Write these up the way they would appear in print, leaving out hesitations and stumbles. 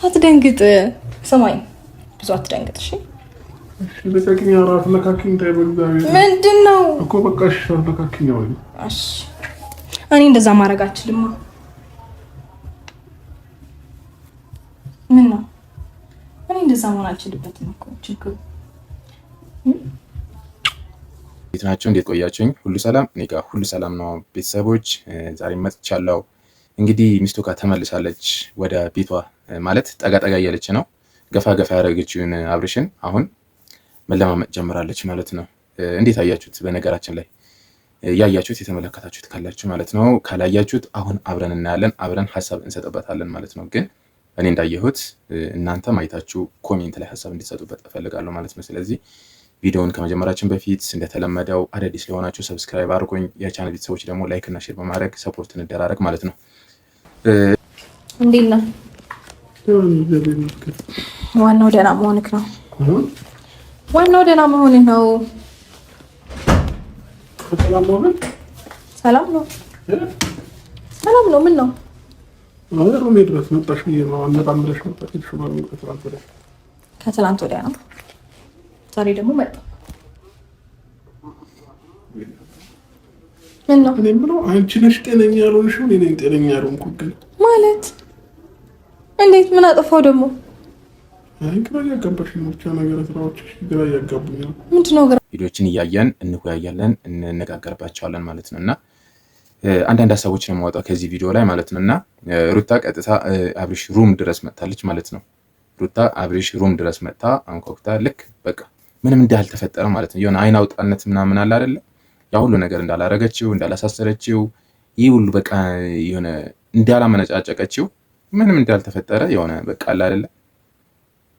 አትደንግጥ። ስማኝ፣ ብዙ አትደንግጥ። እሺ ምንድን ነው እኮ በቃ እሺ፣ አትነካኪኝ። እሺ እኔ እንደዛ ማድረግ አልችልማ። ምን ነው እኔ እንደዛ መሆን አልችልበትም እኮ ችግሩ። እንዴት ናቸው? እንዴት ቆያችሁኝ? ሁሉ ሰላም? እኔ ጋር ሁሉ ሰላም ነው። ቤተሰቦች ዛሬ መጥቻለሁ። እንግዲህ ሚስቱ ጋር ተመልሳለች ወደ ቤቷ ማለት ጠጋ ጠጋ እያለች ነው። ገፋ ገፋ ያደረገችውን አብርሽን አሁን መለማመጥ ጀምራለች ማለት ነው። እንዴት አያችሁት? በነገራችን ላይ ያያችሁት የተመለከታችሁት ካላችሁ ማለት ነው። ካላያችሁት አሁን አብረን እናያለን፣ አብረን ሀሳብ እንሰጥበታለን ማለት ነው። ግን እኔ እንዳየሁት እናንተም አይታችሁ comment ላይ ሀሳብ እንዲሰጡበት እፈልጋለሁ ማለት ነው። ስለዚህ ቪዲዮውን ከመጀመራችን በፊት እንደተለመደው አዳዲስ ለሆናችሁ subscribe አድርጎኝ የቻናል ቤተሰቦች ደግሞ like እና share በማድረግ support እንደራረግ ማለት ነው። እንዴት ነህ? ዋናው ደህና መሆንክ ነው። ዋናው ደህና መሆንህ ነው። ሰላም ነው፣ ሰላም ነው። ምን ነው ሮሜ ድረስ መጣሽ ብዬ ነው። አልመጣም ብለሽ መጣሽ። ከትናንት ወዲያ ነው። ዛሬ ደግሞ መጣ። ምን ነው እኔ የምለው አንቺ ነሽ ጤነኛ ያልሆንሽው፣ እኔ ነኝ ጤነኛ ያልሆንኩት። ግን ማለት እንዴት? ምን አጠፋው ደግሞ? ግራ እያጋባሽ ነው። ብቻ ነገር ስራዎች ግራ እያጋቡኝ ነው። ምንድን ነው? ቪዲዮችን እያየን እንወያያለን፣ እንነጋገርባቸዋለን ማለት ነው እና አንዳንድ ሀሳቦችን የማወጣው ከዚህ ቪዲዮ ላይ ማለት ነው እና ሩታ ቀጥታ አብሪሽ room ድረስ መጥታለች ማለት ነው። ሩታ አብሪሽ room ድረስ መጥታ አንኳኩታ ልክ በቃ ምንም እንዳልተፈጠረ ማለት ነው። የሆነ አይን አውጣነት ምናምን አለ አይደለ? ያ ሁሉ ነገር እንዳላረገችው እንዳላሳሰረችው፣ ይህ ሁሉ በቃ የሆነ እንዳላመነጫጨቀችው ምንም እንዳልተፈጠረ የሆነ በቃ አለ አይደለ?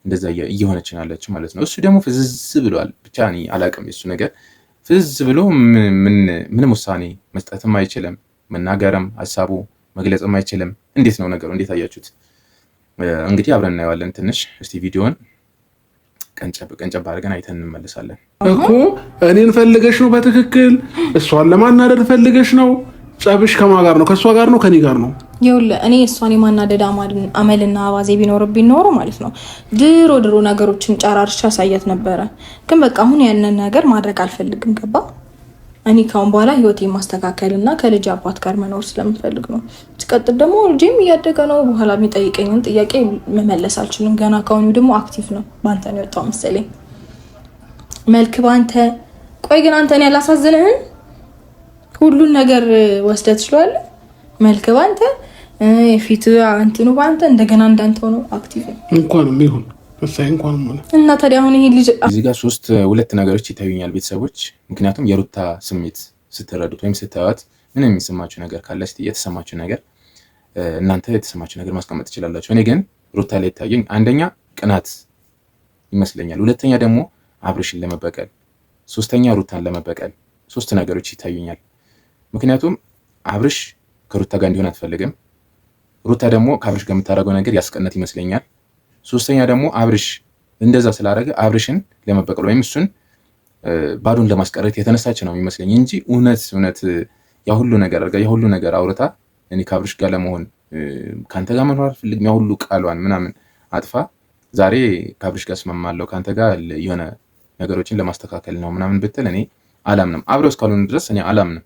እንደዛ እየሆነች ያለችው ማለት ነው። እሱ ደግሞ ፍዝዝ ብሏል። ብቻ እኔ አላቅም የእሱ ነገር ፍዝዝ ብሎ ምንም ውሳኔ መስጠትም አይችልም፣ መናገርም ሀሳቡ መግለጽም አይችልም። እንዴት ነው ነገሩ? እንዴት አያችሁት? እንግዲህ አብረን እናየዋለን። ትንሽ እስቲ ቪዲዮን ቀንጨብ ቀንጨብ አድርገን አይተን እንመለሳለን። እኮ እኔን ፈልገሽ ነው በትክክል እሷን ለማናደድ ፈልገሽ ነው። ጸብሽ ከማን ጋር ነው? ከእሷ ጋር ነው? ከኔ ጋር ነው? ይኸውልህ እኔ እሷን የማናደድ አመልና አባዜ ቢኖርብኝ ኖሮ ማለት ነው ድሮ ድሮ ነገሮችን ጨራርሻ አሳያት ነበረ። ግን በቃ አሁን ያንን ነገር ማድረግ አልፈልግም። ገባ? እኔ ካሁን በኋላ ህይወቴ ማስተካከል እና ከልጅ አባት ጋር መኖር ስለምፈልግ ነው። ሲቀጥል ደግሞ ልጄም እያደገ ነው። በኋላ የሚጠይቀኝን ጥያቄ መመለስ አልችልም። ገና ከአሁኑ ደግሞ active ነው። በአንተ ነው የወጣው መሰለኝ መልክ በአንተ። ቆይ ግን አንተ እኔ አላሳዝንህም? ሁሉን ነገር ወስደህ ትችላለህ። መልክ ባንተ፣ የፊት እንትኑ ባንተ፣ እንደገና እንዳንተ ሆኖ active ነው። እንኳንም ይሁን እሰይ፣ እንኳንም ሆነ እና ታዲያ አሁን ይሄ ልጅ እዚህ ጋር ሶስት ሁለት ነገሮች ይታዩኛል ቤተሰቦች። ምክንያቱም የሩታ ስሜት ስትረዱት ወይም ስታዩት ምን የሚሰማችሁ ነገር ካለ እስኪ የተሰማችሁ ነገር እናንተ የተሰማችሁ ነገር ማስቀመጥ ትችላላችሁ። እኔ ግን ሩታ ላይ ይታየኝ አንደኛ ቅናት ይመስለኛል፣ ሁለተኛ ደግሞ አብርሽን ለመበቀል፣ ሶስተኛ ሩታን ለመበቀል፣ ሶስት ነገሮች ይታዩኛል። ምክንያቱም አብርሽ ከሩታ ጋር እንዲሆን አትፈልግም። ሩታ ደግሞ ከአብርሽ ጋር የምታደርገው ነገር ያስቀነት ይመስለኛል። ሶስተኛ ደግሞ አብርሽ እንደዛ ስላደረገ አብርሽን ለመበቀል ወይም እሱን ባዶን ለማስቀረት የተነሳች ነው የሚመስለኝ እንጂ እውነት እውነት ያ ሁሉ ነገር አድርጋ ያ ሁሉ ነገር አውርታ እኔ ከአብርሽ ጋር ለመሆን ከአንተ ጋር መኖር አልፈልግም ያ ሁሉ ቃሏን ምናምን አጥፋ ዛሬ ከአብርሽ ጋር እስማማለሁ ከአንተ ጋር የሆነ ነገሮችን ለማስተካከል ነው ምናምን ብትል እኔ አላምንም። አብረው እስካልሆኑ ድረስ እኔ አላምንም።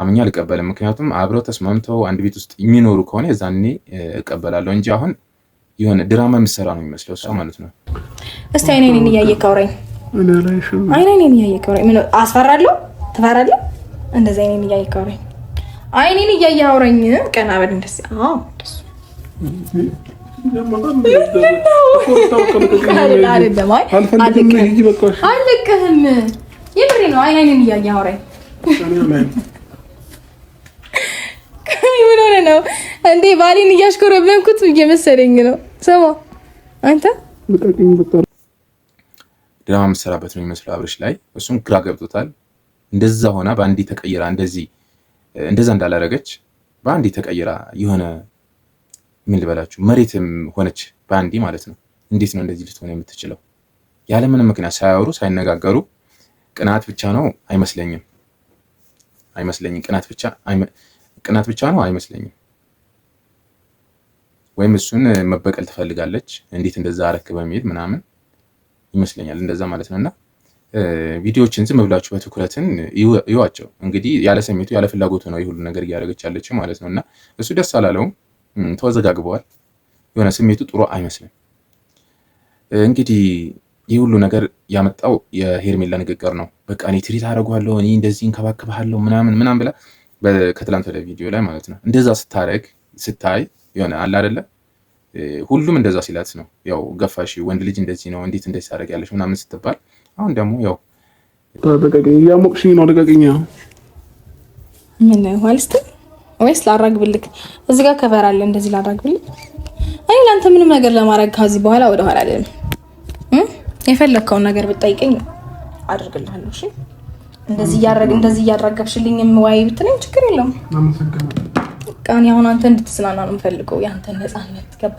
አምኛ አልቀበልም። ምክንያቱም አብረው ተስማምተው አንድ ቤት ውስጥ የሚኖሩ ከሆነ የዛኔ እቀበላለሁ እንጂ አሁን የሆነ ድራማ የምትሰራ ነው የሚመስለው እሷ ማለት ነው። እስቲ አይኔን እያየህ አውራኝ። አይኔን እያየህ አውራኝ። ምን አስፈራለሁ? ትፈራለህ? እንደዚህ አይኔን እያየህ አውራኝ። አይኔን እያየህ አውራኝ። ቀና በል እንደዚህ። አዎ እንደሱ አልለቅህም። የምሬ ነው። አይኔን እያየህ አውራኝ። ምን ሆነ ነው እንዴ? ባሌን እያሽኮረመምኩት እየመሰለኝ ነው። ስማ አንተ ድራማ የምትሰራበት ነው የሚመስለው አብርሽ ላይ። እሱም ግራ ገብቶታል። እንደዛ ሆና በአንዴ ተቀይራ እንደዚህ እንደዛ እንዳላረገች በአንዴ ተቀይራ የሆነ ምን ልበላችሁ መሬትም ሆነች በአንዴ ማለት ነው። እንዴት ነው እንደዚህ ልትሆን የምትችለው? ያለምንም ምክንያት ሳያወሩ ሳይነጋገሩ ቅናት ብቻ ነው አይመስለኝም፣ አይመስለኝም ቅናት ብቻ ቅናት ብቻ ነው አይመስለኝም። ወይም እሱን መበቀል ትፈልጋለች። እንዴት እንደዛ አረክ በሚል ምናምን ይመስለኛል እንደዛ ማለት ነው። እና ቪዲዮዎችን ዝም ብላችሁ በትኩረትን እዩዋቸው። እንግዲህ ያለ ስሜቱ ያለ ፍላጎቱ ነው የሁሉ ነገር እያደረገች ያለችው ማለት ነው። እና እሱ ደስ አላለውም፣ ተወዘጋግበዋል። የሆነ ስሜቱ ጥሩ አይመስልም። እንግዲህ ይህ ሁሉ ነገር ያመጣው የሄርሜላ ንግግር ነው። በቃ እኔ ትሪት አደርገዋለሁ፣ እኔ እንደዚህ እንከባከብሃለሁ ምናምን ምናምን ብላ ከትላንት ወደ ቪዲዮ ላይ ማለት ነው እንደዛ ስታረግ ስታይ የሆነ አለ አይደለ ሁሉም እንደዛ ሲላት ነው ያው ገፋሽ፣ ወንድ ልጅ እንደዚህ ነው እንዴት እንደዚህ ታደርጊያለሽ ምናምን ስትባል፣ አሁን ደግሞ ያው እያሞቅሽኝ ነው፣ ልቀቅኝ። ምን ነው ወይስ ላራግብልክ? እዚህ ጋር ከቨር አለ፣ እንደዚህ ላራግብልክ። እኔ ለአንተ ምንም ነገር ለማድረግ ከዚህ በኋላ ወደኋላ አይደለም። የፈለግከውን ነገር ብትጠይቀኝ አድርግልሃለሁ። እሺ እንደዚህ እያረግ እንደዚህ እያራገብሽልኝ ወይ ብትለኝ ችግር የለውም። በቃ እኔ አሁን አንተ እንድትዝናና ነው የምፈልገው። የአንተን ነፃነት ገባ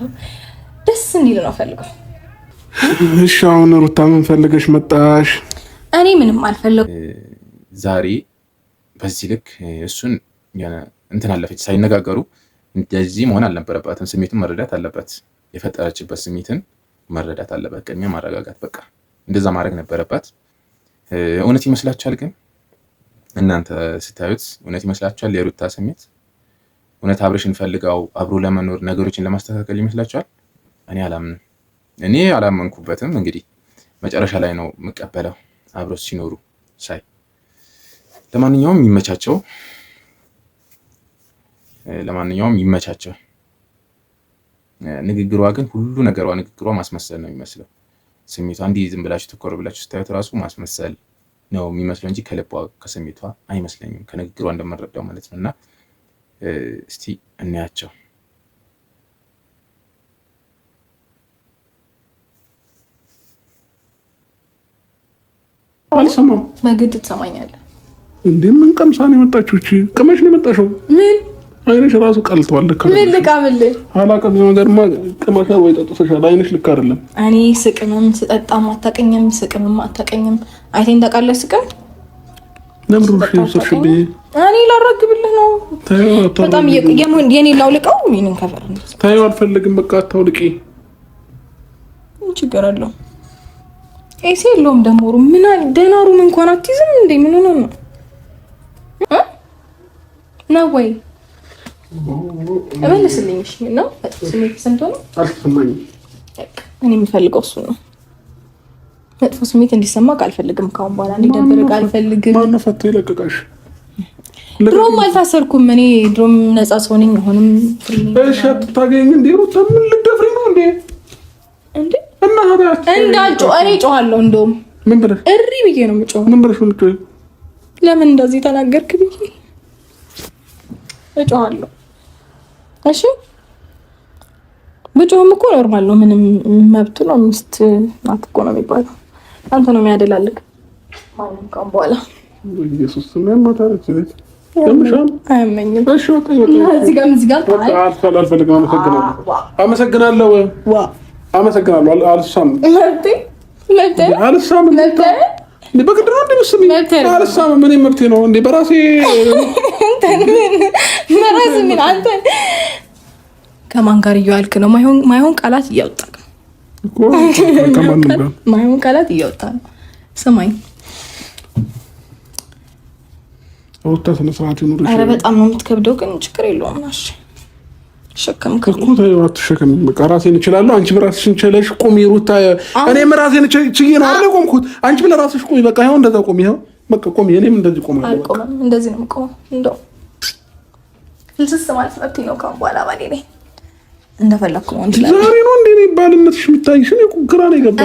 ደስ እንዲል ነው ፈልገው። እሺ አሁን ሩታ ምን ፈልገሽ መጣሽ? እኔ ምንም አልፈለኩም። ዛሬ በዚህ ልክ እሱን እንትን አለፈች ሳይነጋገሩ እንደዚህ መሆን አልነበረባትም። ስሜቱን መረዳት አለበት። የፈጠረችበት ስሜትን መረዳት አለበት። ቅድሚያ ማረጋጋት፣ በቃ እንደዛ ማድረግ ነበረባት። እውነት ይመስላችኋል ግን እናንተ ስታዩት እውነት ይመስላችኋል? የሩታ ስሜት እውነት አብረሽን ፈልጋው አብሮ ለመኖር ነገሮችን ለማስተካከል ይመስላችኋል? እኔ አላምንም። እኔ አላመንኩበትም። እንግዲህ መጨረሻ ላይ ነው የምቀበለው አብሮ ሲኖሩ ሳይ። ለማንኛውም ይመቻቸው፣ ለማንኛውም ይመቻቸው። ንግግሯ ግን ሁሉ ነገሯ ንግግሯ ማስመሰል ነው የሚመስለው። ስሜቷ እንዲህ ዝም ብላችሁ ትኮር ብላችሁ ስታዩት ራሱ ማስመሰል ነው የሚመስለው እንጂ ከልቧ ከስሜቷ አይመስለኝም፣ ከንግግሯ እንደምንረዳው ማለት ነው። እና እስቲ እናያቸው። አልሰማም። በግድ ትሰማኛለህ እንዴ? ምን ቀምሳ ነው የመጣችሁ? እቺ ቅመሽ ነው የመጣሽው? ምን አይንሽ ራሱ ቀልቷል። ልክ ምን ልቃምልህ? አላውቅም። ነገርማ ቅመሻል ወይ ጠጥተሻል። አይንሽ ልክ አይደለም። እኔ ስቅምም ስጠጣም አታውቅኝም፣ ስቅምም አታውቅኝም። አይተኝ ታውቃለህ? ስቅም ለምን ወሰድሽብኝ? እኔ ላራግብልህ ነው። በጣም የኔ ላውልቀው። ይሄንን ከፈር ታየው አልፈልግም። በቃ አታውልቂ። ምን ችግር አለው? AC የለውም ደግሞ room። ምን ደህና room እንኳን አትይዝም እንዴ? ምን ሆነ ነው ነው ወይ እመልስልኝ። እሺ ነው ስሜት ተሰምቶ ነው? አልተሰማኝም። እኔ የምፈልገው እሱ ነው። መጥፎ ስሜት እንዲሰማ አልፈልግም። ካሁን በኋላ እንዲደብርህ አልፈልግም። ማነው ፈቶ የለቀቀሽ? ድሮም አልታሰርኩም እኔ ድሮም ነፃ ሰው ነኝ። አሁንም free ነኝ። እሺ አትታገኝ እንዴ ሩታ፣ ምን ልደፍሪ ነው እንዴ? እንዴ እና እንዳልጮህ እኔ ጮሃለሁ። እንደውም ምን ብለሽ እሪ ብዬ ነው የምጮኸው። ምን ብለሽ ነው የምጮኸው? ለምን እንደዚህ ተናገርክ ብዬ እጮሃለሁ። እሺ ብጮህም እኮ normal ነው። ምንም መብቱ ነው። ሚስት ናት እኮ ነው የሚባለው። አንተ ነው የሚያደላልክ ማንም ካሁን በኋላ ኢየሱስ አያመኝም። እዚህ ጋርም እዚህ ጋር አልፈልግም። አመሰግናለሁ፣ አመሰግናለሁ። አልሳምም፣ አልሳምም። በግድ ነው እንደ ምስሚ አልሳምም። እኔ መብቴ ነው እንዴ በራሴ በራሴ ምን አንተ ከማን ጋር እየዋልክ ነው? ማይሆን ቃላት እያወጣ ነው። ማይሆን ቃላት እያወጣ ነው። ስማኝ ሩታ ስነ ስርዓት ይኑርሽ። ኧረ በጣም ነው የምትከብደው፣ ግን ችግር የለውም። እሺ ሸከምክ እኮ ተይው፣ አትሸከም። በቃ ራሴን እችላለሁ። አንቺ በራስሽን ችለሽ ቁሚ ሩታ። እኔም ራሴን ችዬ ነው አይደል የቆምኩት። አንቺ ለራስሽ ቁሚ። በቃ ይኸው እንደዛ ቁሚ። ይኸው በቃ ቁሚ። እኔም እንደዚህ ቆማለሁ። አልቆምም፣ እንደዚህ ነው የምቆመው። እንደው ፍልስስ ማለት መብቴ ነው። ካሁን በኋላ ባሌ ነኝ፣ እንደፈለኩ መሆን እችላለሁ። ዛሬ ነው እንዴ ባልነትሽ የሚታይሽ? እኔ እኮ ግራ ነው የገባኝ።